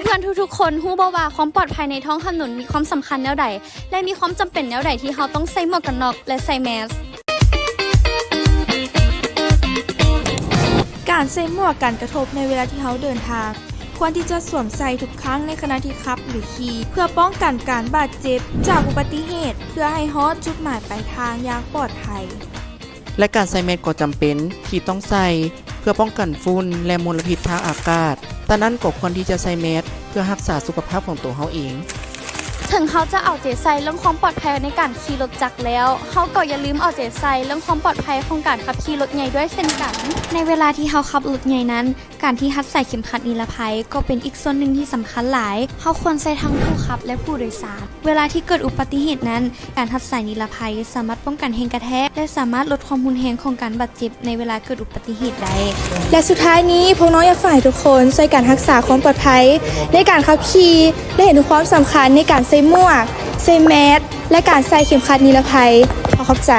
ເພື່ອນທຸກໆຄົນຮູ້ບໍ່ວ່າຄວາມປອດໄພໃນທ້ອງຖະໜົນມີຄວາມສຳຄັນແນວໃດ ແລະ ມີຄວາມຈຳເປັນແນວໃດທີ່ເຮົາຕ້ອງໃສ່ໝວກກັນນັອກ ແລະ ໃສ່ແມສ? ການໃສ່ໝວກກັນກະທົບໃນເວລາທີ່ເຮົາເດີນທາງ ຄວນທີ່ຈະສວມໃສ່ທຸກຄັ້ງໃນຂະນະທີ່ຂັບ ຫຼື ຂີ່ ເພື່ອປ້ອງກັນການບາດເຈັບຈາກອຸບັດຕິເຫດ ເພື່ອໃຫ້ຮອດຈຸດໝາຍປາຍທາງຢ່າງປອດໄພ. ແລະ ການໃສ່ແມສກໍຈຳເປັນທີ່ຕ້ອງໃສ່ ເພື່ອປ້ອງກັນຝຸ່ນ ແລະ ມົນລະພິດທາງອາກາດ. ສະນັ້ນກໍຄວນທີ່ຈະໃສ່ແມສ ເພື່ອຮັກສາສຸຂະພາບຂອງໂຕເຮົາເອງ. ເຖິງເຮົາຈະເອົາໃຈໃສ່ເລື່ອງຄວາມປອດໄພໃນການຂີ່ລົດຈັກແລ້ວ, ເຮົາກໍຢ່າລືມເອົາໃຈໃສ່ເລື່ອງຄວາມປອດໄພຂອງການຂັບຂີ່ລົດໃຫຍ່ດ້ວຍເຊັ່ນກັນ. ໃນເວລາທີ່ເຮົາຂັບລົດໃຫຍ່ນັ້ນ, ການທີ່ຮັດໃສ່ເຂັມຂັດນິລະໄພກໍເປັນອີກສ່ວນໜຶ່ງທີ່ສຳຄັນຫຼາຍ. ເຮົາຄວນໃສ່ທັງຜູ້ຂັບ ແລະ ຜູ້ໂດຍສານ. ເວລາທີ່ເກີດອຸບັດຕິເຫດນັ້ນ, ການຮັດສາຍນິລະໄພສາມາດປ້ອງກັນແຮງກະແທກ ແລະ ສາມາດລົດຄວາມຮຸນແຮງຂອງການບາດເຈັບໃນເວລາເກີດອຸບັດຕິເຫດໄດ້. ແລະ ສຸດທ້າຍນີ້, ພວກນ້ອງຢາກຝາກໃຫ້ທຸກຄົນຊ່ວຍກັນຮັກສາຄວາມປອດໄພໃນການຂັບຂີ່ ແລະ ເຫັນເຖິງຄວາມສຳຄັນໃນການໃສ່ໝວກ, ໃສ່ແມສ ແລະ ການໃສ່ເຂັມຂັດນິລະໄພ. ຂໍຂອບໃຈ.